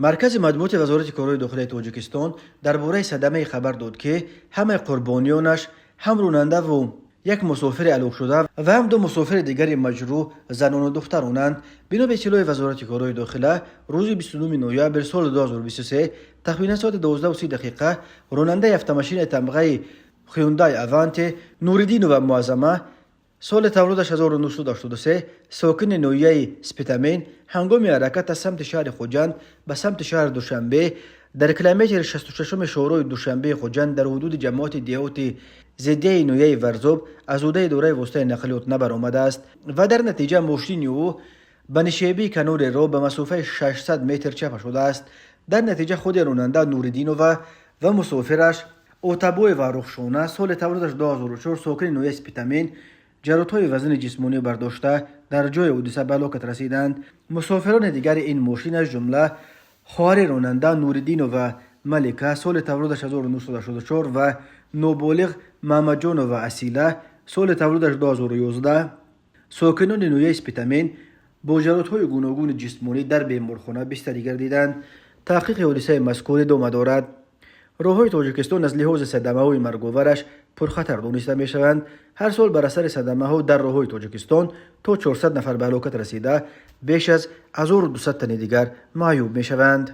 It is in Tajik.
Маркази матбуоти Вазорати корҳои дохилаи Тоҷикистон дар бораи садамае хабар дод, ки ҳамаи қурбониёнаш, ҳам ронандаву як мусофири алоқшуда ва ҳам ду мусофири дигари маҷрӯҳ, занону духтаронанд. Бино ба иттилои Вазорати корҳои дохила, рӯзи 29 ноябр соли 2023 тахминан соати 12:30 дақиқа ронандаи автомашинаи тамғаи Хюндай Аванте Нуриддинова Муаззама, соли таваллудаш 1983, сокини ноҳияи Спитамен, ҳангоми ҳаракат аз самти шаҳри Хуҷанд ба самти шаҳри Душанбе дар километри 66-уми шоҳроҳи Душанбеи Хуҷанд дар ҳудуди ҷамоати деҳоти Зиддияи ноҳияи Варзоб аз ҳудаи идораи воситаи нақлиёт набаромадааст ва дар натиҷа мошини ӯ ба нишебии канори роҳ ба масофаи 600 метр чапа шудааст. Дар натиҷа худи ронанда Нуриддинова ва мусофираш Отабоева Рухшона, соли таваллудаш 2004, сокини ноҳияи Спитамен, ҷароҳатҳои вазнини ҷисмонӣ бардошта, дар ҷои ҳодиса ба ҳалокат расиданд. Мусофирони дигари ин мошин, аз ҷумла хоҳари ронанда Нуриддинова Малика, соли таваллудаш 1984, ва ноболиғ Маҳмадҷонова Асила, соли таваллудаш 2011, сокинони ноҳияи Спитамен, бо ҷароҳатҳои гуногуни ҷисмонӣ дар беморхона бистарӣ гардиданд. Таҳқиқи ҳодисаи мазкур идома дорад. Роҳҳои Тоҷикистон аз лиҳози садамаҳои марговараш пурхатар дониста мешаванд. Ҳар сол бар асари садамаҳо дар роҳҳои Тоҷикистон то 400 нафар ба ҳалокат расида, беш аз 1200 тани дигар маъюб мешаванд.